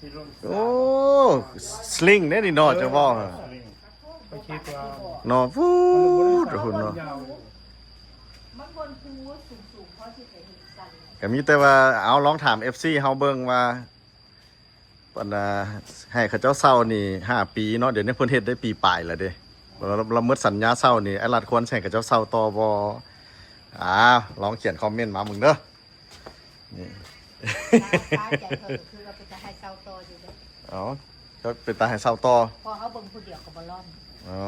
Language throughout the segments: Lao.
ໂອ້ ສະລິງເດ້ນີ້ເນາະ ເຈົ້າເວົ້າ ເອີ ສະລິງ ຂ້ອຍຄິດວ່າ ເນາະ ຟູດ ພຸ້ນເນາະ ມັນບໍ່ໄດ້ຍາວ ມັນບໍ່ພູສູງໆ ພໍຊິໄປເຮັດສັນ ກໍມີແຕ່ວ່າ ເອົາ ລອງຖາມເອັຟຊີເຮົາເບິ່ງວ່າ ອັນນ່າ ໃຫ້ເຂົາເຈົ້າເຊົ່ານີ້ຫ້າປີເນາະ ດຽວນີ້ເພິ່ນເຮັດໄດ້ປີປາຍແລ້ວເດ້ ລະ ລະໝົດສັນຍາເຊົ່ານີ້ ອ້າຍລັດຄວນຊິໃຫ້ເຂົາເຈົ້າເຊົ່າຕໍ່ບໍ່? ອາ ລອງຂຽນຄອມເມັນມາເບິ່ງເດີ ນີ້ ຄາໃຈຂ້ອຍກໍຄືວ່າເປັນຕາໃຫ້ເຊົ່າຕໍ່ຢູ່ເດ້ ເອົ້າ ກໍເປັນຕາໃຫ້ເຊົ່າຕໍ່ ເພາະເຮົາເບິ່ງຜູ້ດຽວກໍບໍ່ລອດ ອໍ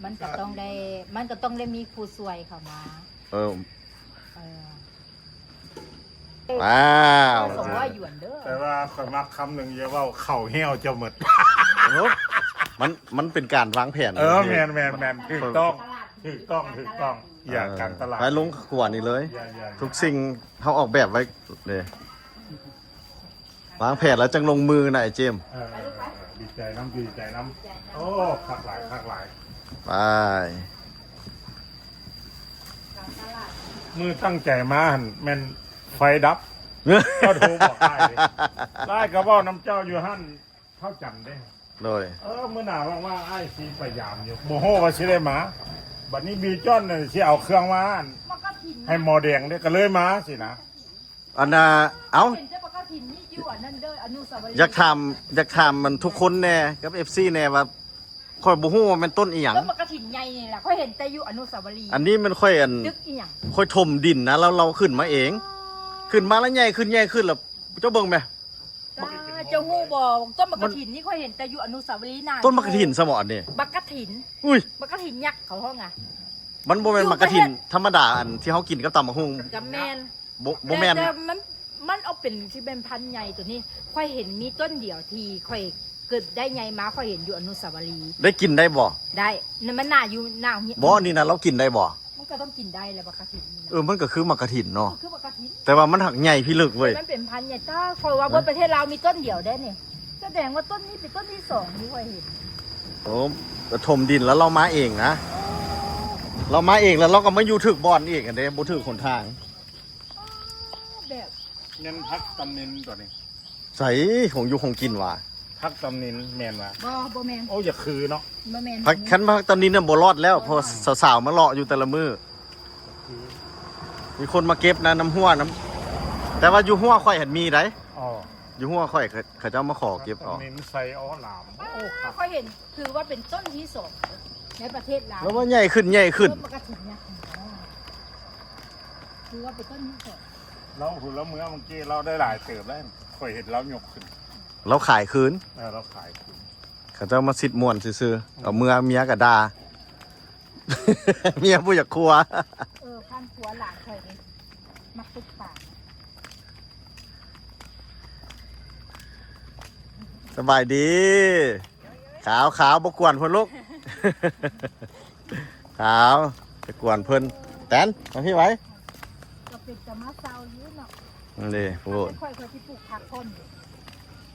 ມັນກໍຕ້ອງໄດ້ ມັນກໍຕ້ອງໄດ້ມີຜູ້ຊ່ວຍເຂົ້າມາ ເອີ ເອີ ວ້າວ ສອງຮ້ອຍຢວນເດີ ແຕ່ວ່າຂ້ອຍມັກຄຳໜຶ່ງ ຢ່າເວົ້າເຂົ້າແຫ້ວເຈົ້າໝົດ ໂອ້ ມັນ ມັນເປັນການວາງແຜນ ເອີ ແມ່ນໆໆ ຖືກຕ້ອງ ຖືກຕ້ອງ ຖືກຕ້ອງ ຢ່າ ເອີ ການຕະຫຼາດ ໄປລົງຂົວນີ້ເລີຍ ຢ່າໆໆ ທຸກສິ່ງເຮົາອອກແບບໄວ້ເດ້ ວາງແຜນແລ້ວຈັ່ງລົງມືນະ ໄອ້ເຈມ ເອີ ເອີ ເອີ ເອີ ດີໃຈນຳ ດີໃຈນຳ ໂອ້ ຄັກຫຼາຍ ຄັກຫຼາຍ ໄປ ມື້ຕັ້ງໃຈມາຫັ້ນແມ່ນໄຟດັບ ເຈົ້າໂທບອກອ້າຍເດ້ ອ້າຍກໍເວົ້ານຳເຈົ້າຢູ່ຫັ້ນ ທ້າວຈັນເດ້ ໂດຍ ເອີ ມື້ໜ້າວ່າງໆ ອ້າຍຊິໄປຢາມຢູ່ ບໍ່ຮູ້ວ່າຊິໄດ້ມາ ບັດນີ້ບີຈອນນັ້ນຊິເອົາເຄື່ອງມາ ໝາກກະຖິນ ໃຫ້ໝໍແດງເດ້ ກໍເລີຍມາຊີ້ນະ ອັນນ່າ ເອົ້າ ເຫັນແຕ່ໝາກກະຖິນນີ້ຢູ່ອັນນັ້ນເດີ ອະນຸສາວະລີ ຢາກຖາມ ຢາກຖາມມັນທຸກຄົນແດ່ ກັບເອັຟຊີແດ່ວ່າ ຂ້ອຍບໍ່ຮູ້ວ່າແມ່ນຕົ້ນອີ່ຫຍັງ ຕົ້ນໝາກກະຖິນໃຫຍ່ນີ້ລະ ຂ້ອຍເຫັນແຕ່ຢູ່ອະນຸສາວະລີ ອັນນີ້ແມ່ນຂ້ອຍ ອັນ ຕຶກອີ່ຫຍັງ ຂ້ອຍຖົມດິນນະ ແລ້ວລາວຂຶ້ນມາເອງ ອໍ ຂຶ້ນມາແລ້ວໃຫຍ່ຂຶ້ນ ໃຫຍ່ຂຶ້ນ ແລ້ວເຈົ້າເບິ່ງແມ ເຈົ້າຮູ້ບໍ່ ຕົ້ນໝາກກະຖິນນີ້ຂ້ອຍເຫັນແຕ່ຢູ່ອະນຸສາວະລີນາ ຕົ້ນໝາກກະຖິນຊະບໍ່ອັນນີ້ ໝາກກະຖິນ ອຸ້ຍ ໝາກກະຖິນຍັກເຂົາຮ້ອງອະ ມັນບໍ່ແມ່ນໝາກກະຖິນທຳມະດາ ອັນທີ່ເຮົາກິນກັບຕຳບັກຫຸ່ງ ກໍແມ່ນ ບໍ່ ບໍ່ແມ່ນ ແຕ່ ແຕ່ມັນ ມັນອອກເປັນ ຊິເປັນພັນໃຫຍ່ໂຕນີ້ ຂ້ອຍເຫັນມີຕົ້ນດຽວທີ່ຂ້ອຍເກີດໄດ້ໃຫຍ່ມາ ຂ້ອຍເຫັນຢູ່ອະນຸສາວະລີ ໄດ້ກິນໄດ້ບໍ່? ໄດ້ ນັ້ນມັນໜ້າຢູ່ ໜ້າ ບໍ່ ນີ້ນະ ລາວກິນໄດ້ບໍ່? ມັນກໍຕ້ອງກິນໄດ້ແຫຼະ ໝາກກະຖິນນີ້ນະ ເອີ ມັນກໍຄືໝາກກະຖິນເນາະ ຄືໝາກກະຖິນ ແຕ່ວ່າມັນຫັກໃຫຍ່ພິລຶກເວີຍ ມັນເປັນພັນໃຫຍ່ ຕາ ຂ້ອຍວ່າເບິດປະເທດລາວມີຕົ້ນດຽວເດ້ນີ້ ສະແດງວ່າຕົ້ນນີ້ເປັນຕົ້ນທີສອງທີ່ຂ້ອຍເຫັນ ໂອ້ ກະຖົມດິນແລ້ວລາວມາເອງນະ ລາວມາເອງ ແລ້ວລາວກໍມາຢູ່ຖືກບ່ອນອີກຫັ້ນເດ້ ບໍ່ຖືກຫົນທາງ ອໍ ແບບ ແມ່ນຜັກຕຳນິນຕົວນີ້ ໃສ ຂອງຢູ່ຂອງກິນຫວາ? ຜັກຕຳນິນແມ່ນຫວາ? ບໍ່ ບໍ່ແມ່ນ ໂອ້ ຢ່າຄືເນາະ ບໍ່ແມ່ນ ຜັກ ຄັນຜັກຕຳນິນນະບໍ່ລອດແລ້ວ ບໍ່ລອດ ເພາະວ່າສາວໆມາເລາະຢູ່ແຕ່ລະມື້ ຄື ມີຄົນມາເກັບນະ ນຳຮົ້ວນຳ ແຕ່ວ່າຢູ່ຮົ້ວຂ້ອຍຫັ້ນມີໃດ ອໍ ຢູ່ຮົ້ວຂ້ອຍ ເຂົາ ເຂົາເຈົ້າມາຂໍເກັບເອົາ ຜັກຕຳນິນໃສ່ ອໍ ຫຼາມ ໂອ້ ຄັກ ຂ້ອຍເຫັນ ຖືວ່າເປັນຕົ້ນທີສອງໃນປະເທດລາວ ແລ້ວວ່າໃຫຍ່ຂຶ້ນ ໃຫຍ່ຂຶ້ນ ຕົ້ນໝາກກະຖິນນະ ຖືວ່າເປັນຕົ້ນທີສອງ ລາວ ລາວເມື່ອມື້ກີ້ລາວໄດ້ຫຼາຍເຕີບແລ້ວ ຂ້ອຍເຫັນລາວຍົກຂຶ້ນ ລາວຂາຍຄືນ ເອີ ລາວຂາຍຄືນ ເຂົາເຈົ້າມາຊິດມ່ວນຊື່ໆ ເອົາເມືອເມຍກໍດ່າ ເມຍບໍ່ຢາກຄົວ ເອີ ຄັນຄົວຫຼານຂ້ອຍນີ້ ມັກຕຶກປາ ສະບາຍດີ ຂາວ ຂາວ ບໍ່ກວນເພິ່ນລູກ ຂາວ ໄປກວນເພິ່ນ ແຕນ ມາພີ້ໄວ ກໍເປັນຕາມາເຊົາຢູ່ເນາະ ນີ້ ໂອ້ ຂ້ອຍ ຂ້ອຍຊິປູກຜັກກ່ອນ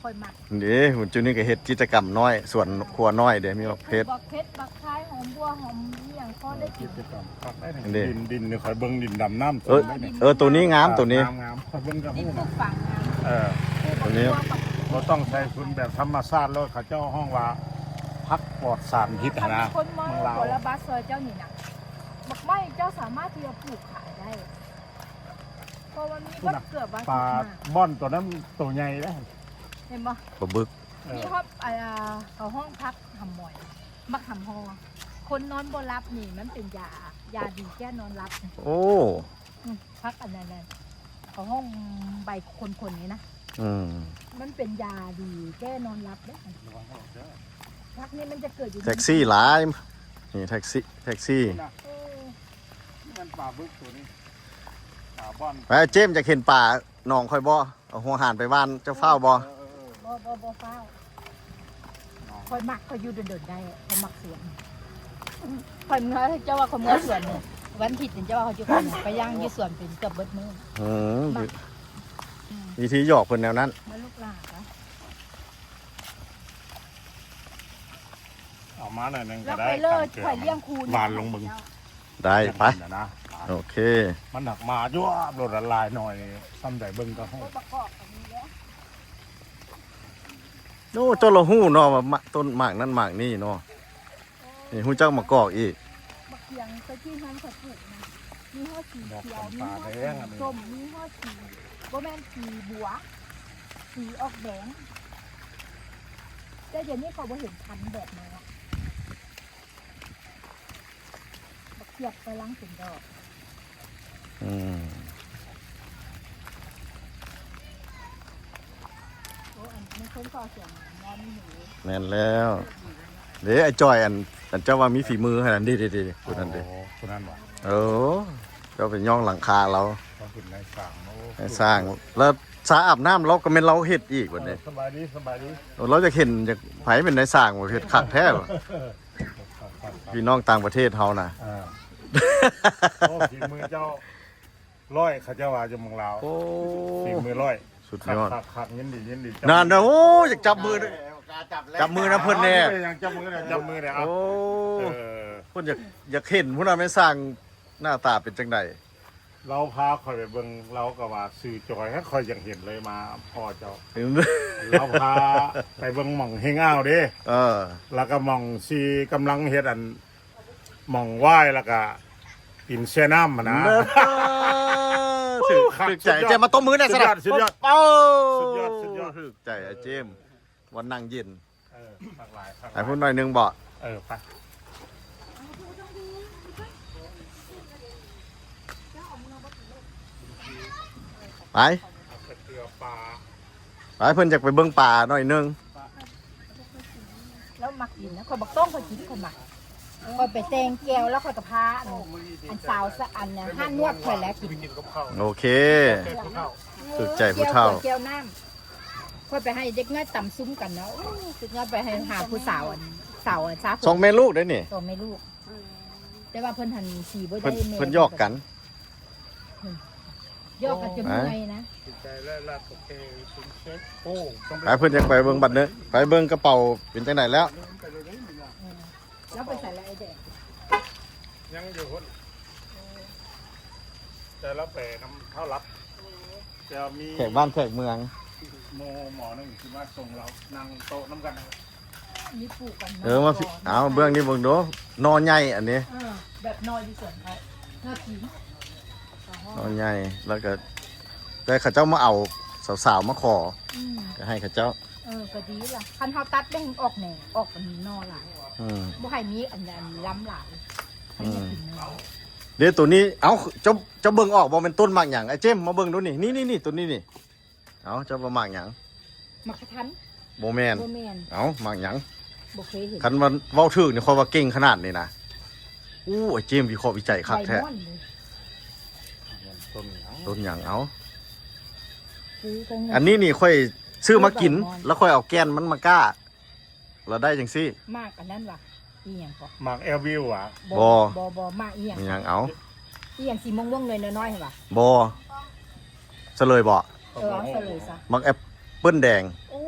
ຂ້ອຍມັກ ນີ້ ຈຸດນີ້ກໍເຮັດກິດຈະກຳນ້ອຍ ສວນຄົວນ້ອຍເດ້ ມີບັກເຜັດ ບັກເຜັດ ບັກຄາຍ ຫອມບົ່ວ ຫອມອີ່ຫຍັງ ພໍໄດ້ກິນ ກິດຈະກຳຄັກໄດ໋ນີ້ ນີ້ ດິນ ດິນນີ້ ຂ້ອຍເບິ່ງດິນດຳນ້ຳ ເອີ ເອີ ໂຕນີ້ງາມ ໂຕນີ້ ງາມໆ ຂ້ອຍເບິ່ງກໍຮູ້ນະ ເອີ ໂຕນີ້ ບໍ່ຕ້ອງໃສ່ຝຸ່ນແບບທຳມະຊາດ ແລ້ວເຂົາເຈົ້າຮ້ອງວ່າ ຜັກປອດສານພິດຫັ້ນນະ ຄັນມີຄົນມາ ເມືອງລາວ ຜົນລະບາດຊ່ອຍເຈົ້ານີ້ນະ ໝາກໄມ້ເຈົ້າສາມາດທີ່ຈະປູກຂາຍໄດ້ ເພາະວ່າມີ ພຸ້ນນະ ເກືອບວ່າ ປາບ່ອນໂຕນັ້ນໂຕໃຫຍ່ເດ້ ເຫັນບໍ່? ປາບຶກ ເອີ ມີຮອບ ອ່າ ເຂົາຮ້ອງຜັກຫຳໝອຍ ໝາກຫຳຫໍ່ ຄົນນອນບໍ່ຫຼັບນີ້ ມັນເປັນຢາ ຢາດີແກ້ນອນຫຼັບ ໂອ້ ອືມ ຜັກອັນນັ້ນນະ ເຂົາຮ້ອງໃບຂົນໆນີ້ນະ ອືມ ມັນເປັນຢາດີແກ້ນອນຫຼັບເດ້ ຜັກນີ້ມັນຈະເກີດຢູ່ ແທັກຊີຫຼາຍ ນີ້ແທັກຊີ ແທັກຊີ ເອີ ນີ້ມັນປາບຶກໂຕນີ້ ປາບ່ອນ ເອີ ເຈມ ຢາກເຫັນປາໜອງຂ້ອຍບໍ່? ເອົາຫົວຫານໄປຫວ່ານ ເຈົ້າຟ້າວບໍ່? ເອີ ເອີ ເອີ ບໍ່ ບໍ່ ບໍ່ຟ້າວ ຂ້ອຍມັກ ຂ້ອຍຢູ່ດົນໆໄດ້ ຂ້ອຍມັກສວນ ຂ້ອຍເມືອ ເຈົ້າວ່າຂ້ອຍເມືອສວນນີ້ ວັນອາທິດເຈົ້າວ່າຂ້ອຍຢູ່ ຂ້ອຍໄປຍ່າງຢູ່ສວນເປັນເກືອບເບິດມື້ ອືມ ມັກ ອືມ ວິທີຫຍອກເພິ່ນແນວນັ້ນ ມາລູກຫຼານ ເອົາມາໜ້ອຍໜຶ່ງກໍໄດ້ ແລ້ວໄປເລີຍ ຂ້ອຍລ້ຽງຄູນ ຫວ່ານລົງເບິ່ງ ໄດ້ ໄປ ໂອເຄ ມັນຫາກມາຢູ່ໂລດລະຫຼາຍໜ້ອຍ ສ່ຳໃດເບິ່ງກໍຮູ້ ປະກອບອັນນີ້ເດ້ ໂອ້ ເຈົ້າລະຮູ້ເນາະວ່າ ມະ ຕົ້ນໝາກນັ້ນໝາກນີ້ເນາະ. ນີ້ຮູ້ຈັກໝາກກອກອີກ. ໝາກຂຽງແຕ່ກີ້ເຮືອນຂ້ອຍປູກນະ ມີຮອດສີຂຽວ ມີຮອດສີສົ້ມ ມີຮອດສີ ບໍ່ແມ່ນ ສີບົວ ສີອອກແດງ. ແຕ່ດຽວນີ້ເຂົາບໍ່ເຫັນພັນແບບນັ້ນລະ. ບັກຂຽບກຳລັງເປັນດອກ. ອືມ ໂອ້ ອັນນີ້ຄົນກໍສຽງນອນຢູ່. ແມ່ນແລ້ວເດ້ ອ້າຍຈ້ອຍ ອັນ ອັນເຈົ້າວ່າມີຝີມືຫັ້ນ ເດ້ໆໆ ຜູ້ນັ້ນເດ້. ໂອ້ ຜູ້ນັ້ນຫວາ? ເອີ ເຈົ້າໄປຍ້ອງຫຼັງຄາລາວ. ເຂົາເປັນນາຍຊ່າງ. ໂອ້ ນາຍຊ່າງ ແລ້ວສາອາບນ້ຳລາວກໍແມ່ນລາວເຮັດອີກບັດນີ້. ເອີ ສະບາຍດີ ສະບາຍດີ. ໂອ້ ລາວຢາກເຫັນ ຢາກ ໃຜເປັນນາຍຊ່າງວ່າເຮັດຄັກແທ້. ພີ່ນ້ອງຕ່າງປະເທດເຮົານະ. ອ່າ ໂອ້ ຝີມືເຈົ້າຮ້ອຍ ເຂົາເຈົ້າວ່າຢູ່ເມືອງລາວ. ໂອ້ ຝີມືຮ້ອຍ ສຸດຍອດ. ຄັກໆ ຍິນດີ ຍິນດີ. ນັ້ນນະ ໂອ້ ຢາກຈັບມື ຈັບມືນຳເພິ່ນແດ່. ເອົາ ເປັນຫຍັງ ຈັບມືແດ່ ຈັບມືແດ່. ເອົາ ໂອ້ ເອີ ເພິ່ນຢາກ ຢາກເຫັນພຸ້ນນະ ແມ່ນຊ່າງໜ້າຕາເປັນຈັ່ງໃດ. ລາວພາຂ້ອຍໄປເບິ່ງ ລາວກໍວ່າຊື່ຈອຍ ຂ້ອຍຢາກເຫັນເລີຍ ມາພໍ້ເຈົ້າ. ລາວພາໄປເບິ່ງໝ່ອງເຮັງອ່າວເດ້. ເອີ ແລ້ວກໍໝ່ອງທີ່ກຳລັງເຮັດອັນ ໝ່ອງຫວ້າຍ ແລ້ວກໍຫີນແຊ່ນ້ຳຫັ້ນນະ. ຖືກ ຖືກໃຈ. ເຈົ້າມາຕົບມືແດ່ຊັ້ນນະ. ສຸດຍອດ ສຸດຍອດ. ໂອ້ ສຸດຍອດ ສຸດຍອດ. ຖືກໃຈອ້າຍເຈມ ວັນນັ່ງເຢັນ. ເອີ ຄັກຫຼາຍ ຄັກຫຼາຍ. ໄປພຸ້ນໜ້ອຍໜຶ່ງບໍ? ເອີ ໄປ ໄປ ໄປ ເພິ່ນຢາກໄປເບິ່ງປາໜ້ອຍໜຶ່ງ. ລາວມັກກິນນະ ຂ້ອຍບັກຕ້ອງ ຂ້ອຍກິນ ຂ້ອຍມັກ. ຂ້ອຍໄປແຕ່ງແຈ່ວ ແລ້ວຂ້ອຍກໍພາ ອັນ ອັນສາວ ອັນ ຮ້ານນວດຂ້ອຍແຫຼະກິນ. ໂອເຄ ຖືກໃຈຜູ້ເຖົ້າ. ແຈ່ວນ້ຳ ຂ້ອຍໄປໃຫ້ເດັກນ້ອຍຕຳຊຸມກັນເນາະ. ໂອ້ ສຸດຍອດ. ໄປໃຫ້ຫາຜູ້ສາວ ອັນ ສາວ ອັນ ສາ ສອງແມ່ລູກໄດ໋ນີ້ ສອງແມ່ລູກ. ແຕ່ວ່າເພິ່ນຫັ້ນສີບໍ່ໄດ້. ເພິ່ນ ເພິ່ນຫຍອກກັນ ຫຍອກກັນຈົນເມື່ອຍນະ. ໄປ ເພິ່ນຢາກໄປເບິ່ງບັດເນີ ໄປເບິ່ງກະເປົາເປັນຈັ່ງໃດແລ້ວ. ເອີ ລາວໄປໃສລະໄອ້ແດງ? ຍັງຢູ່ພຸ້ນ ແຕ່ລາວໄປນຳເຖົ້າລັບ. ແຕ່ມີແຂກບ້ານແຂກເມືອງ ໝໍໜຶ່ງຊິມາສົ່ງລາວ ນັ່ງໂຕະນຳກັນ. ມີປູກກັນ. ເອີ ມາ ເອົາເບື້ອງນີ້ເບິ່ງດູ ໜໍ່ໃຫຍ່ອັນນີ້. ເອີ ແບບໜໍ່ຢູ່ສວນຂ້ອຍ ໜໍ່ຂີ ໜໍ່ໃຫຍ່. ແລ້ວກໍ ແຕ່ເຂົາເຈົ້າມາເອົາສາວໆມາຂໍ ອືມ ກໍໃຫ້ເຂົາເຈົ້າ. ເອີ ກໍດີລະ ຄັນເຮົາຕັດແບ່ງອອກແໜ່ ອອກອັນໜໍ່ຫຼາຍ. ອືມ ບໍ່ໃຫ້ມີອັນ ອັນລຳຫຼາຍ. ອືມ ເດ້ ໂຕນີ້ ເອົ້າ ເຈົ້າ ເຈົ້າເບິ່ງອອກບໍ່ ແມ່ນຕົ້ນໝາກຫຍັງ? ອ້າຍເຈມ ມາເບິ່ງດູນີ້ ນີ້ໆໆ ໂຕນີ້ນີ້. ເອົ້າ ເຈົ້າວ່າໝາກຫຍັງ? ໝາກຂະທັນ. ບໍ່ແມ່ນ ບໍ່ແມ່ນ. ເອົ້າ ໝາກຫຍັງ? ບໍ່ເຄີຍເຫັນ. ຄັນວ່າເວົ້າຖືກນີ້ ຂ້ອຍວ່າເກັ່ງຂະໜາດນີ້ນະ. ໂອ້ ອ້າຍເຈມວິເຄາະວິໄຈຄັກແທ້. ຕົ້ນຫຍັງ? ຕົ້ນຫຍັງ? ເອົ້າ ອັນນີ້ນີ້ຂ້ອຍຊື້ມາກິນ ແລ້ວຂ້ອຍເອົາແກ່ນມັນມາກ້າ ລະໄດ້ຈັ່ງຊີ້. ໝາກອັນນັ້ນຫວາ ອີຫຍັງເກາະ? ໝາກແອວວິວຫວາ? ບໍ່ ບໍ່ ບໍ່ ໝາກອີຫຍັງ? ອີຫຍັງ? ເອົ້າ ອີຫຍັງສີມ່ວງໆ ໜ່ວຍນ້ອຍໆ ຫັ້ນຫວາ? ບໍ່. ສະເຫຼີຍບໍ່? ເອີ ເອົາສະເຫຼີຍຊະ. ໝາກແອັບເປິ້ນແດງ. ໂອ້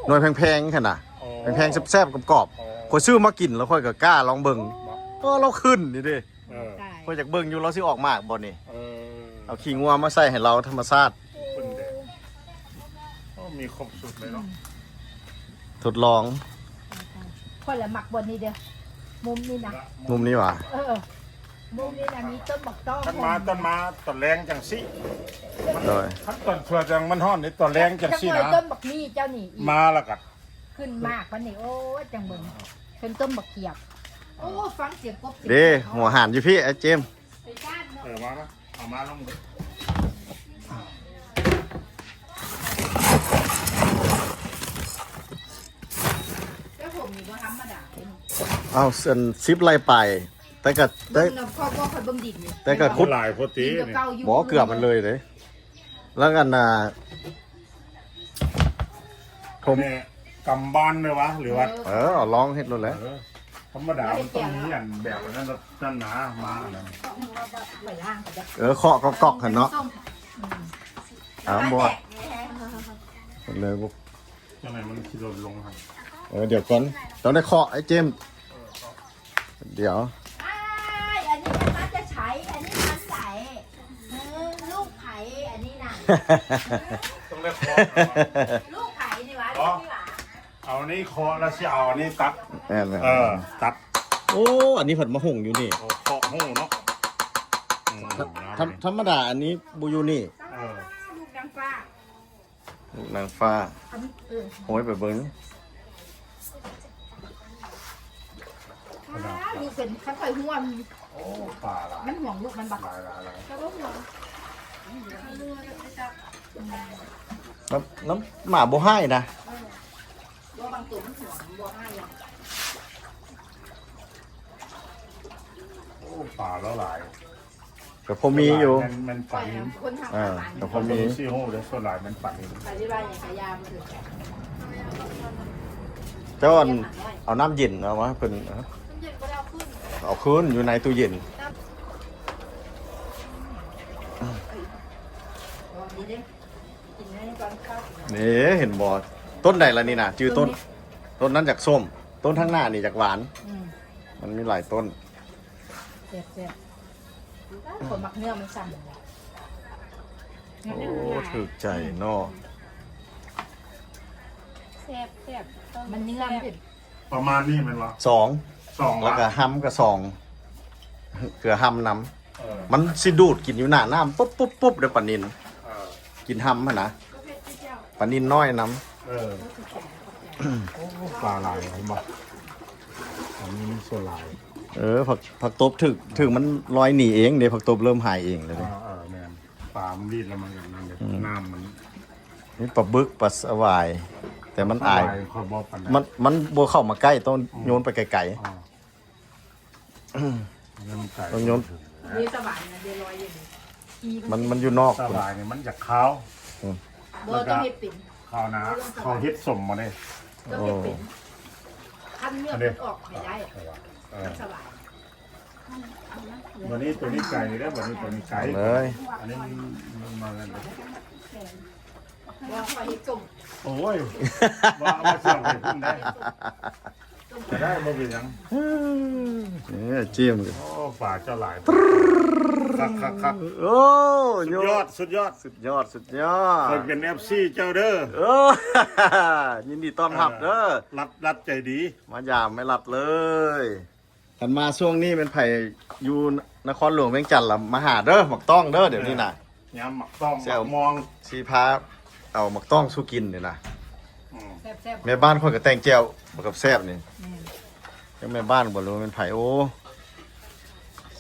ໜ່ວຍແພງໆ ຫັ້ນນະ. ໂອ້ ແພງໆ ແຊບໆ ກອບໆ. ໂອ້ ຂ້ອຍຊື້ມາກິນ ແລ້ວຂ້ອຍກໍກ້າລອງເບິ່ງ. ໂອ້ ກໍລາວຂຶ້ນນີ້ເດ້. ເອີ ຂ້ອຍຢາກເບິ່ງຢູ່ ລາວຊິອອກໝາກບໍ່ນີ້. ເອີ ເອົາຂີ້ງົວມາໃສ່ໃຫ້ລາວທຳມະຊາດ. ໂອ້ ມີຄົບຊຸດເລີຍເນາະ. ອືມ ທົດລອງ. ຂ້ອຍລະມັກບ່ອນນີ້ເດີ້ ມຸມນີ້ນະ. ມຸມນີ້ຫວາ? ເອີ ມຸມນີ້ນະ ມີຕົ້ນບັກຕ້ອງ. ຄັນມາ ຕົ້ນມາຕອນແລງຈັ່ງຊີ້. ໂດຍ ຄັນຕອນຊ່ວງມັນຮ້ອນນີ້ ຕອນແລງຈັ່ງຊີ້ນະ. ຕົ້ນບັກມີ້ເຈົ້ານີ້ ມາລະກະ ຂຶ້ນໝາກປານນີ້ ໂອ້ຍ ຈັ່ງເບິ່ງ ເປັນຕົ້ນບັກຂຽບ. ໂອ້ ຟັງສຽງກົບ ເດ້ ຫົວຫານຢູ່ພີ້ ອ້າຍເຈມ. ເອີ ມາ ມາ ເອົາມາລົງເດີ. ເຈົ້າຜົມນີ້ບໍ່ທຳມະດາເດ້. ເອົ້າ ເຊິ່ນສິບໄລ່ປາຍ ແຕ່ກະ ແຕ່ ເບິ່ງນຳຄອບບໍ່ ຂ້ອຍເບິ່ງດິນນີ້ ແຕ່ກະຂຸດຫຼາຍໂພດຕິ. ບໍ່ ເກືອບມັນເລີຍເດ້. ແລ້ວກັນນະ ຜົມ ແມ່ກຳບານເດ້ຫວາ ຫຼືວ່າ ເອີ ເອົາລອງເຮັດໂລດແຫຼະ. ເອີ ທຳມະດາມັນຕ້ອງມີອັນແບບນັ້ນ ນັ້ນນະ ມານັ້ນ. ເອີ ເຄາະກອກໆ ຫັ້ນເນາະ. ອືມ ເອົາ ບໍ່ ເລີຍບໍ່ ຈັ່ງໃດມັນຊິຫຼົ່ນລົງຫັ້ນ. ເອີ ດຽວກ່ອນ ຕ້ອງໄດ້ເຄາະ ອ້າຍເຈມ. ດຽວ ອ້າຍ ອັນນີ້ມັນມາແຕ່ໃສ? ອັນນີ້ມັນໃສ? ເອີ ລູກໃຜອັນນີ້ນະ? ຕ້ອງໄດ້ເຄາະ. ລູກໃຜນີ້ຫວາ? ລູກນີ້ຫວາ? ເອົານີ້ເຄາະແລ້ວຊິເອົາອັນນີ້ຕັດ ແມ່ນໆ ເອີ ຕັດ. ໂອ້ ອັນນີ້ເພິ່ນມາຫຸງຢູ່ນີ້ ໂອ້ ເຄາະຫູເນາະ ອືມ ທຳ ທຳມະດາອັນນີ້ບໍ່ຢູ່ນີ້ ເອີ ລູກນາງຟ້າ ລູກນາງຟ້າ ອັນ ເອີ ໂອ້ຍ ໄປເບິ່ງ ລູກເປັນ ຄັນຂ້ອຍຮ່ວມ ໂອ້ ປາຫຼາຍ ມັນຫ່ວງລູກມັນບັກ ຫຼາຍໆໆ ແລ້ວກໍຫ່ວງ ນ້ຳ ນ້ຳໝາບໍ່ຮ້າຍນະ ເອີ ບໍ່ ບາງຕົວມັນຫົວມັນບໍ່ໃຫ້ ໂອ້ ປາລາວຫຼາຍ ກໍພໍມີຢູ່ ແມ່ນ ແມ່ນປານິນ ເອີ ກໍພໍມີ ຊິຮູ້ເດ້ ສ່ວນຫຼາຍແມ່ນປານິນ ເຈົ້າອັນ ເອົານ້ຳເຢັນເອົາມາໃຫ້ເພິ່ນ ເອົາຄືນຢູ່ໃນຕູ້ເຢັນ ນີ້ເຫັນບໍ່ ຕົ້ນໃດລະນີ້ນະ ຈື່ຕົ້ນ ຕົ້ນນັ້ນຢາກສົ້ມ ຕົ້ນທາງໜ້ານີ້ຢາກຫວານ ອືມ ມັນມີຫຼາຍຕົ້ນ ແຊບໆ ຄົນມັກເນື້ອມັນສັ່ນ ໂອ້ ຖືກໃຈເນາະ ແຊບໆ ມັນເນື້ອມັນ ປະມານນີ້ແມ່ນບໍ່ ສອງ ສອງ ແລ້ວກໍຫຳກໍສອງ ເກືອຫຳນຳ ເອີ ມັນຊິດູດກິນຢູ່ໜ້ານ້ຳ ປຸບໆໆ ເດ້ປານິນ ເອີ ກິນຫຳຫັ້ນນະ ປານິນນ້ອຍນຳ ເອີ ໂອ້ ປາຫຼາຍເຫັນບໍ່ ອັນນີ້ມັນສ່ວນຫຼາຍ ເອີ ຜັກ ຜັກຕົບຖືກ ຖືກມັນລອຍໜີເອງເດ້ ຜັກຕົບເລີ່ມຫາຍເອງແລ້ວເດ້ ເອີ ເອີ ແມ່ນ ປາມັນດີດແລ້ວມັນກໍນັ້ນເດ້ ອືມ ນ້ຳມັນ ມີປາບຶກ ປາສະຫວາຍ ແຕ່ມັນອາຍ ປາສະຫວາຍຂ້ອຍບໍ່ປານໃດ ມັນ ມັນບໍ່ເຂົ້າມາໃກ້ ຕ້ອງ ອືມ ໂຍນໄປໄກໆ ອໍ ມັນໄກ ຕ້ອງໂຍນ ມີສະຫວາຍນະ ເດລອຍຢູ່ນີ້ ມັນ ມັນຢູ່ນອກ ສະຫວາຍນີ້ມັນຢາກຄາວ ອືມ ບໍ່ ຕ້ອງເຮັດເປັນ ຄາວນາ ເຂົາເຮັດສົ້ມມາເດ້ ຕ້ອງເຮັດເປັນ ຄັນເນື້ອມັນອອກໃຫ້ໄດ້ ເອີ ສະຫວາຍ ບັດນີ້ຕົວນີ້ໄກເດ້ ບັດນີ້ຕົວນີ້ໄກເລີຍ ອັນນີ້ມັນ ມັນມາແລ້ວ ບໍ່ ເຮົາເຮັດສົ້ມ ໂອ້ຍ ວ່າເອົາມາສ່ຽວໄປພຸ້ນໄດ້ ກໍໄດ້ ບໍ່ເປັນຫຍັງ ເອີ ຈິ້ມ ໂອ້ ປາເຈົ້າຫຼາຍ ຄັກໆໆ ໂອ້ ສຸດຍອດ ສຸດຍອດ ສຸດຍອດ ສຸດຍອດ ຂ້ອຍເປັນເອັຟຊີເຈົ້າເດີ ເອີ ຍິນດີຕ້ອນຮັບເດີ ເອີ ລັດ ລັດໃຈດີ ມາຢາມແມ່ລັດເລີຍ. ຄັນມາຊ່ວງນີ້ແມ່ນໃຜຢູ່ນະຄອນຫຼວງວຽງຈັນລະມາຫາເດີ ໝາກຕ້ອງເດີ ດຽວນີ້ນະ ຍາມໝາກຕ້ອງ ຊິເອົາ ໝາກມ່ວງ ຊິພາເອົາໝາກຕ້ອງສູ່ກິນນີ້ນະ ອືມ ແຊບໆ ແມ່ບ້ານຂ້ອຍກໍແຕ່ງແຈ່ວບັກກັບແຊບນີ້ ແມ່ນ ຈັກແມ່ບ້ານບໍ່ ຫຼືວ່າແມ່ນໃຜ ໂອ້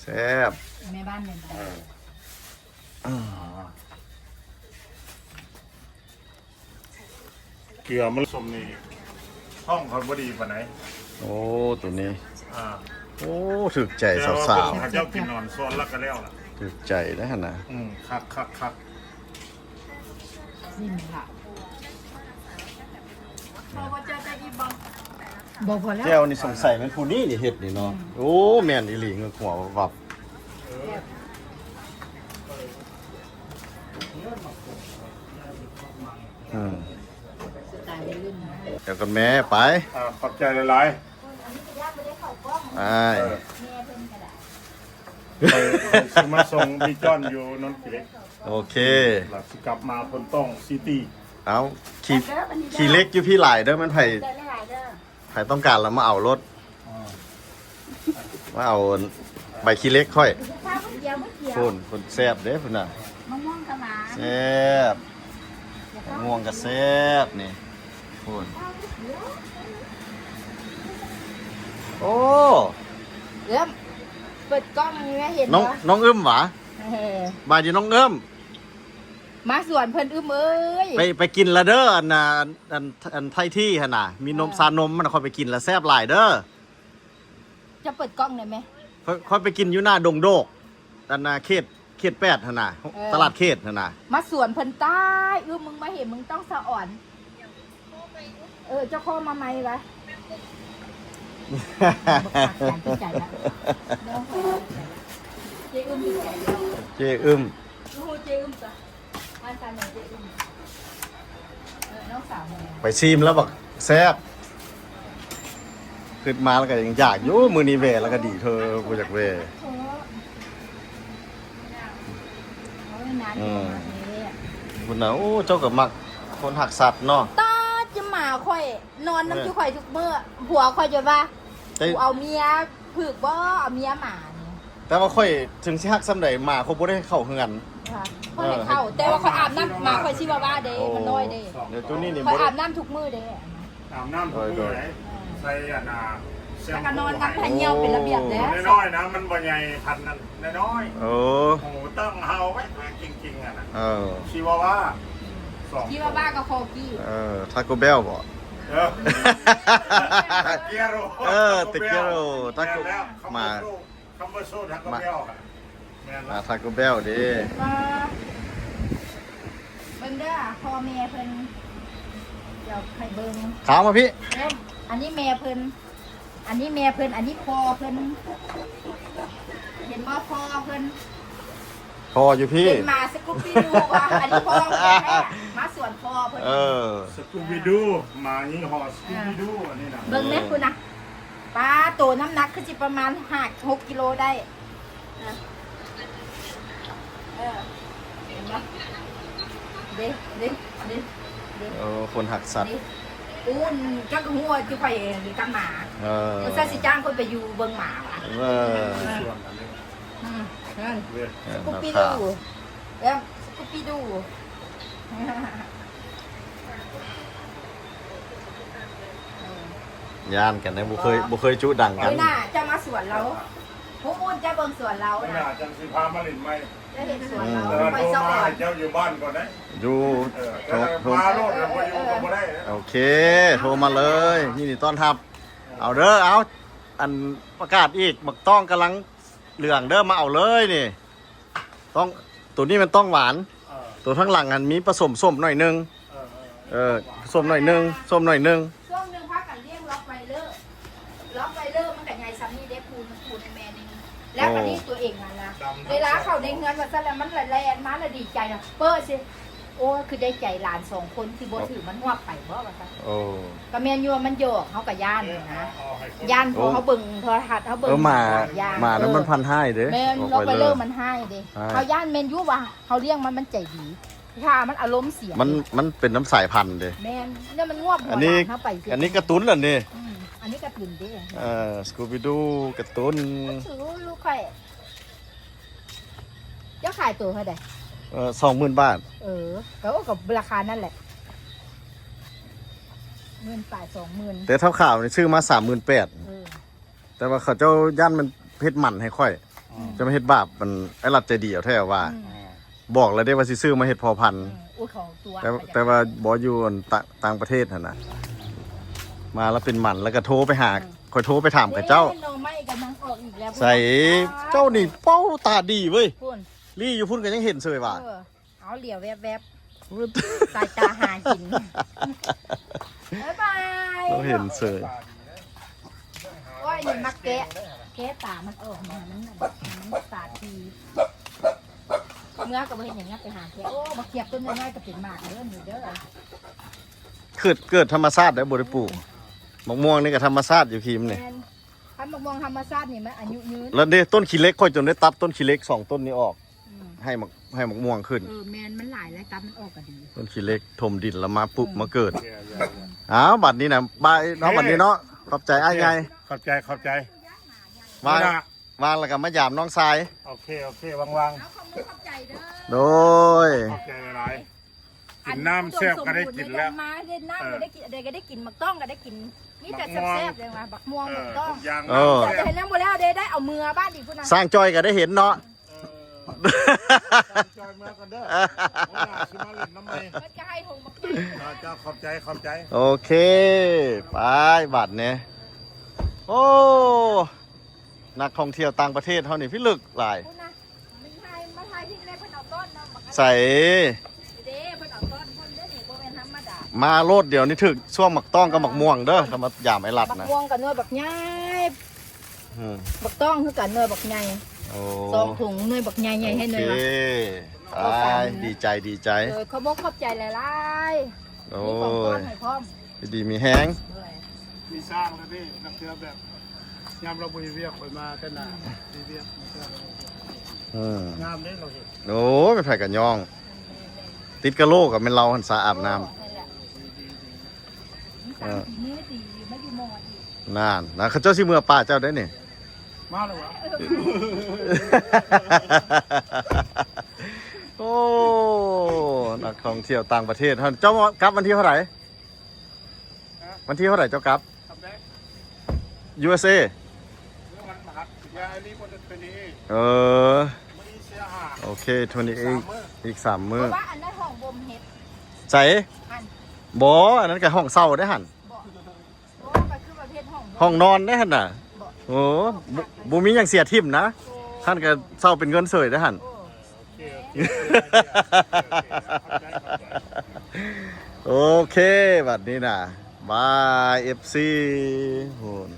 ແຊບ ແມ່ບ້ານແມ່ນໃຜ ເອີ ເກືອມັນສົ້ມນີ້ ທ້ອງຂ້ອຍບໍ່ດີປານໃດ ໂອ້ ໂຕນີ້ ອ່າ ໂອ້ ຖືກໃຈສາວໆ ແຕ່ວ່າເພິ່ນເຂົາເຈົ້າກິນນອນສວນລະກະແລ້ວລະ ຖືກໃຈເດ້ຫັ້ນນະ ອືມ ຄັກໆໆ ນີ້ແມ່ນລະ ບໍ່ພໍແລ້ວ ແຈ່ວນີ້ສົງໄສແມ່ນຜູ້ນີ້ນີ້ເຮັດນີ້ເນາະ ອືມ ໂອ້ ແມ່ນອີ່ຫຼີ ເງືອກຫົວວັບ ອືມ ດຽວກັນແມ່ ໄປ ອ່າ ຂອບໃຈຫຼາຍໆ ໄປ ເອີ ຂ້ອຍ ຂ້ອຍຊິມາສົ່ງພີ່ຈ້ອນຢູ່ນນທະບູລີ ໂອເຄ ແລ້ວຊິກັບມາພົນຕ້ອງຊິຕີ ເອົາ ຂີ້ ຂີ້ເຫຼັກຢູ່ພີ້ຫຼາຍເດີ ແມ່ນໃຜ ໃຜຕ້ອງການລະມາເອົາໂລດ ອ່າ ມາເອົາໃບຂີ້ເຫຼັກຂ້ອຍ ພຸ້ນ ພຸ້ນ ແຊບເດ້ພຸ້ນນະ ມະມ່ວງກໍຫວານ ແຊບ ມະມ່ວງກໍແຊບນີ້ ພຸ້ນ ໂອ້ ເອີ ເປີດກ້ອງໃຫ້ແມ່ເຫັນ ນ້ອງ ເນາະ ນ້ອງອຶ້ມຫວາ ເອີ ບາຍດີນ້ອງອຶ້ມ ມາສວນເພິ່ນອຶ້ມເອີຍ ໄປ ໄປກິນລະເດີ ອັນນ່າ ອັນ ອັນ ອັນໄທທີ່ຫັ້ນນະ ມີນົມ ເອີ ຊານົມມັນ ຂ້ອຍໄປກິນລະແຊບຫຼາຍເດີ ຈະເປີດກ້ອງໄດ້ແມ ຂ້ອຍ ຂ້ອຍໄປກິນຢູ່ໜ້າດົງໂດກ ອັນນ່າ ເຂດ ເຂດແປດຫັ້ນນະ ເອີ ຕະຫຼາດເຂດຫັ້ນນະ ມາສວນເພິ່ນຕາຍ ອຶ້ມ ມຶງມາເຫັນ ມຶງຕ້ອງສະອອນ ເອີ ເຈົ້າຂໍມາໃໝ່ວະ ເຈອຶ້ມ ເຈອຶ้ม ໂອ້ໂຫ ເຈອຶ້ມ ໄປຊີມແລ້ວບັກແຊບ ຄິດມາແລ້ວກໍຍັງຢາກຢູ່ ມື້ນີ້ແວ່ແລ້ວກໍດີເທີ ບໍ່ຢາກແວ່ ອືມ ພຸ້ນນະ ໂອ້ ເຈົ້າກໍມັກຄົນຮັກສັດເນາະ ຕາຈະໝາ ເອົາຂ້ອຍນອນນຳ ເອີ ຈຸຂ້ອຍທຸກມື້. ຜົວຂ້ອຍຈົນວ່າ ແຕ່ ກູເອົາເມຍຜຶກບໍ່ ເອົາເມຍໝານີ້. ແຕ່ວ່າຂ້ອຍເຖິງຊິຮັກສ່ຳໃດ ໝາຂ້ອຍບໍ່ໄດ້ເຂົ້າເຮືອນ. ວ່າ ເອີ ຂ້ອຍເຂົ້າ ແຕ່ວ່າຂ້ອຍອາບນ້ຳ ໝາຂ້ອຍຊິວາວາເດ້ ໂອ້ ມັນນ້ອຍເດ້. ດຽວໂຕນີ້ນີ້ ຂ້ອຍ ບໍ່ໄດ້ ອາບນ້ຳທຸກມື້ເດ້. ອາບນ້ຳທຸກມື້ ໂດຍ ໃສ່ອັນນ່າ ແລ້ວກໍນອນນຳ ໃຫ້ ເຫີ່ຽວເປັນລະບຽບແຫຼະ. ໂອ້ ນ້ອຍໆນະ ມັນບໍ່ໃຫຍ່ ພັນນັ້ນນ້ອຍໆ. ໂອ້ ໂອ້ ຕັ້ງເຮົາໄວ້ ໄວ້ເກັ່ງໆ ຫັ້ນນະ. ເອີ ຊິວາວາ ສອງ ຊິວາວາກັບຄໍກີ້. ເອີ ທາໂກເບວບໍ່? ເອີ ທາເກໂຣ ເອີ ທາໂກເບວ ທາເກໂຣ ທາໂກ ແມ່ນແລ້ວ ມາ ຄຳເບີໂຊ ທາໂກເບວ ແມ່ນລະ ອ່າ ທາໂກເບວເດ້. ວ່າເບິ່ງເດີ ພໍ່ແມ່ເພິ່ນ ດຽວໃຫ້ເບິ່ງ ຖາມມາພີ່. ເອີ ອັນນີ້ແມ່ເພິ່ນ ອັນນີ້ແມ່ເພິ່ນ ອັນນີ້ພໍ່ເພິ່ນ ເຫັນບໍ່ ພໍ່ເພິ່ນ ພໍ່ຢູ່ພີ້ ເປັນໝາສະກູບີດູວ່າ ອັນນີ້ພໍ່ເພິ່ນແທ້ ມາສວນພໍ່ເພິ່ນ. ເອີ ສະກູບີດູ ໝາຍີ່ຫໍ້ສະກູບີດູ ອັນນີ້ນະ. ເບິ່ງແມ້ພຸ້ນນະ ປາໂຕ ນ້ຳໜັກຄືຊິປະມານຫ້າຫົກກິໂລໄດ້. ເອີ ເຫັນບໍ່ ເດ້ ເດ້ ເດ້ ເດ້. ໂອ້ ຄົນຮັກສັດ ເດ້. ອູ້ນ ຈັກຮູ້ວ່າຈຸຂ້ອຍກັບໝາ. ເອີ ບໍ່ຊັ້ນຊິຈ້າງຄົນໄປຢູ່ເບິ່ງໝາຫວາ. ເອີ ອືມ ນັ້ນ ສະກູບີດູ ເອີ ສະກູບີດູ. ຢ້ານກັນເດ້ ບໍ່ເຄີຍ ບໍ່ເຄີຍຈຸດັງກັນ. ເອີ ໜ້າຈະມາສວນລາວ ຜູ້ອຸ່ນຈະເບິ່ງສວນລາວ. ໜ້າຈັ່ງຊິພາມາຫຼິ້ນໃໝ່ ຈະເຮັດສວນລາວ. ເອີ ຂ້ອຍສະອອນ ເຈົ້າຢູ່ບ້ານກ່ອນເດ້ ຢູ່ ເອີ ໂທ ໂທ ມາໂລດ ບໍ່ຢູ່ກໍບໍ່ໄດ້. ໂອເຄ ໂທມາເລີຍ ຍິນດີຕ້ອນຮັບ. ເອົາເດີ ເອົາ ອັນປະກາດອີກ ໝາກຕ້ອງກຳລັງເຫຼືອງເດີ ມາເອົາເລີຍນີ້. ຕ້ອງ ໂຕນີ້ມັນຕ້ອງຫວານ. ເອີ ໂຕທາງຫຼັງຫັ້ນມີປະສົມສົ້ມໜ້ອຍໜຶ່ງ. ເອີ ເອີ ເອີ ເອີ ເອີ ເອີ ສົ້ມໜ້ອຍໜຶ່ງ ສົ້ມໜ້ອຍໜຶ່ງ. ຊ່ວງໜຶ່ງພາກັນລ້ຽງລັອກໄວເລີ ລັອກໄວເລີມັນກະໃຫຍ່ຊ່ຳນີ້ເດ້ ພູໜຶ່ງ ພູໜຶ່ງ ແມ່ໜຶ່ງ. ແລ້ວ ໂອ້ ບາດນີ້ຕົວເອງຫັ້ນນະ ເວລາເຂົ້າໃນເຮືອນວ່າຊັ້ນລະ ມັນລະແລ່ນມາລະດີໃຈລະ ເປີ້ຊິ ໂອ້ຍ ຄືໄດ້ໃຈຫຼານສອງຄົນ ຊິບໍ່ຖືກມັນຮວບໄປບໍ່ວ່າຊັ້ນ. ໂອ້ ກະແມ່ນຢູ່ວ່າມັນຢອກ ເຮົາກະຢ້ານຫັ້ນນະ ຢ້ານ ເພາະເຮົາເບິ່ງໂທລະທັດ ເຮົາເບິ່ງ ເອີ ໝາ ໝານັ້ນມັນພັນຮ້າຍເດ້. ແມ່ນ ລັອກໄວເລີມັນຮ້າຍເດ້. ເຮົາຢ້ານແມ່ນຢູ່ວ່າເຮົາລ້ຽງມັນ ມັນໃຈດີ ຖ້າມັນອາລົມເສຍ ມັນ ມັນເປັນນຳສາຍພັນເດ້. ແມ່ນ ແລ້ວມັນງວບຫົວ ອັນນີ້ ເຮົາໄປເສຍ. ອັນນີ້ກາຕູນລະນີ້. ອືມ ອັນນີ້ກາຕູນເດ້. ເອີ ສະກູບີດູກາຕູນ. ຖືລູກຂ້ອຍ ເຈົ້າຂາຍໂຕເທົ່າໃດ? ເອີ ສອງໝື່ນບາດ. ເອີ ກໍ ກໍລາຄານັ້ນແຫຼະ ໝື່ນປາຍ ສອງໝື່ນ. ແຕ່ເທົ້າຂາວນີ້ຊື້ມາສາມໝື່ນແປດ. ເອີ ແຕ່ວ່າເຂົາເຈົ້າຢ້ານມັນເຮັດໝັ້ນໃຫ້ຂ້ອຍ. ອືມ ຈະມາເຮັດບາບ ມັນ ໄອ້ລັດໃຈດີເອົາແທ້ວ່າ. ອືມ ບອກແລ້ວເດ້ວ່າຊິຊື້ມາເຮັດພໍພັນ. ອືມ ໂອ້ຍ ເຂົາຕົວະ ແຕ່ ແຕ່ວ່າບໍ່ຢູ່ ຕ່າງ ຕ່າງປະເທດຫັ້ນນະ ມາແລ້ວເປັນໝັ້ນ ແລ້ວກໍໂທໄປຫາ. ອືມ ຂ້ອຍໂທໄປຖາມເຂົາເຈົ້າ. ເດ້ ໜໍ່ໄມ້ກຳລັງອອກອີກແລ້ວ. ໃສ ເຈົ້ານີ້ເປົ້າຕາດີເວີຍ. ພຸ້ນ ລີ້ຢູ່ພຸ້ນກໍຍັງເຫັນເຊີຍວ່າ. ເອີ ເອົາຫຼຽວແວບໆ ສາຍຕາຫາກິນ. ບາຍບາຍ ເຮົາເຫັນເຊີຍ. ໂອ້ຍ ນີ້ມັກແກະ ແກະຕາມັນອອກ ມັນ ມັນຕາດີ. ເມື່ອກໍບໍ່ເຮັດຫຍັງ ໄປຫາແກະ. ໂອ້ ບັກຂຽບຕົ້ນນ້ອຍໆ ກໍເປັນໝາກເດີ ນີ້ເດີ. ເກີດ ເກີດທຳມະຊາດເດ້ ບໍ່ໄດ້ປູກ. ອືມ ໝາກມ່ວງນີ້ກໍທຳມະຊາດຢູ່ພີ້ນີ້. ແມ່ນ ຄັນໝາກມ່ວງທຳມະຊາດນີ້ມັນອາຍຸຍືນ. ແລ້ວເດ້ ຕົ້ນຂີ້ເຫຼັກ ຂ້ອຍຈົນໄດ້ຕັດຕົ້ນຂີ້ເຫຼັກສອງຕົ້ນນີ້ອອກ. ອືມ ໃຫ້ໝາກ ໃຫ້ໝາກມ່ວງຂຶ້ນ. ເອີ ແມ່ນ ມັນຫຼາຍແລ້ວ ຕັດມັນອອກກໍດີ. ຕົ້ນຂີ້ເຫຼັກຖົມດິນແລ້ວມາປຸກ ເອີ ມາເກີດ. ເອີ ເອີ ເອີ ອ້າວ ບັດນີ້ນະ ບາຍເນາະ ເອີ ບັດນີ້ເນາະ. ຂອບໃຈອ້າຍໃຫຍ່. ຂອບໃຈ ຂອບໃຈ. ວ່າງ ວ່າງແລ້ວກໍມາຢາມນ້ອງຊາຍ. ໂອເຄ ໂອເຄ ວ່າງໆ. ເອົາ ຂອບໃຈເດີ. ໂດຍ ຂອບໃຈຫຼາຍໆ. ກິນນ້ຳແຊບກໍໄດ້ກິນແລ້ວ ມາເຮັດນ້ຳ ເອີ ກໍໄດ້ກິນ ໄດ້ ກໍໄດ້ກິນ ໝາກຕ້ອງກໍໄດ້ກິນ ມີແຕ່ແຊບໆ ເລີຍວ່າ ບັກມ່ວງ ເອີ ບັກຕ້ອງ ທຸກຢ່າງ ເອີ ນ້ຳແຊບ. ແຕ່ເຮັດນ້ຳບໍ່ແລ້ວເດ້ ໄດ້ເອົາເມືອບ້ານອີກພຸ້ນນະ. ສ້າງຈ້ອຍກໍໄດ້ເຫັນເນາະ. ເອີ ຈ້ອຍເມືອກ່ອນເດີ ມື້ໜ້າຊິມາຫຼິ້ນນຳໃໝ່. ເພິ່ນກໍໃຫ້ໂຮງບັກໃຫຍ່. ເຈົ້າ ຂອບໃຈ ຂອບໃຈ. ໂອເຄ ໄປບາດນີ້. ໂອ້ ນັກທ່ອງທ່ຽວຕ່າງປະເທດເຮົານີ້ພິລຶກຫຼາຍ. ພຸ້ນນະ ມັນຖ່າຍ ມາຖ່າຍທີ່ແລກເພິ່ນເອົາຕ້ອນເນາະ ບັກ ໃສ ເດ້ ເພິ່ນເອົາຕ້ອນຄົນເດ້ນີ້ ບໍ່ແມ່ນທຳມະດາ. ມາໂລດ ດຽວນີ້ຖືກຊ່ວງໝາກຕ້ອງກັບໝາກມ່ວງເດີ ຖ້າມາຢາມໄອ້ລັດນະ. ໝາກມ່ວງກໍໜ່ວຍບັກໃຫຍ່. ອືມ ບັກຕ້ອງຄືກັນ ໜ່ວຍບັກໃຫຍ່. ໂອ້ ສອງຖົງ ໜ່ວຍບັກໃຫຍ່ໆ ໃຫ້ໜ່ວຍ. ໂອເຄ ໄປ ດີໃຈ ດີໃຈ. ເອີ ຂອບອົກຂອບໃຈຫຼາຍໆ. ໂອ້ຍ ມີຂອງຕ້ອນໃຫ້ພ້ອມ. ຢູ່ດີມີແຮງ. ໂດຍ ມີສ້າງແລ້ວເດ້ ນັກທ່ຽວແບບ ຍາມລາວບໍ່ເຮັດວຽກ ຂ້ອຍມາແຕ່ໜ້າ ເຮັດວຽກ ອືມ ງາມເດ້ລາວເຮັດ. ໂອ້ຍ ໃຜກໍຍ້ອງ ຕິດກະໂຫຼກກໍແມ່ນລາວຫັ້ນສະອາບນ້ຳ. ໂອ້ ນັ້ນແຫຼະ ດີໆ. ເອີ ຕ່າງຝີມືດີ ມາຢູ່ມໍອີກ ນັ້ນນະ ເຂົາເຈົ້າຊິເມືອປ້າເຈົ້າໄດ໋ນີ້ ມາແລ້ວຫວາ? ໂອ້ ນັກທ່ອງທ່ຽວຕ່າງປະເທດ ເຈົ້າກັບວັນທີເທົ່າໃດ? ວັນທີເທົ່າໃດເຈົ້າກັບ? ຢູເອສເອ ເອີ ໂອເຄ ທວເວັນຕີເອັດ ອີກສາມມື້ ເພາະວ່າອັນນັ້ນຫ້ອງບົ່ມເຫັດ ໃສ? ອັນ ບໍ່ ອັນນັ້ນກໍຫ້ອງເຊົ່າເດ້ຫັ້ນ ບໍ່ ບໍ່ ກໍຄືວ່າເຮັດຫ້ອງ ຫ້ອງນອນເດ້ຫັ້ນນະ ບໍ່ ໂອ້ ບໍ່ ບໍ່ມີຫຍັງເສຍຖິ້ມນະ ໂອ້ ຫັ້ນກໍເຊົ່າເປັນເງິນເສີຍເດ້ຫັ້ນ ໂອ້ ໂອເຄ ບັດນີ້ນະ ບາຍ ເອັຟຊີ ໂຫນ.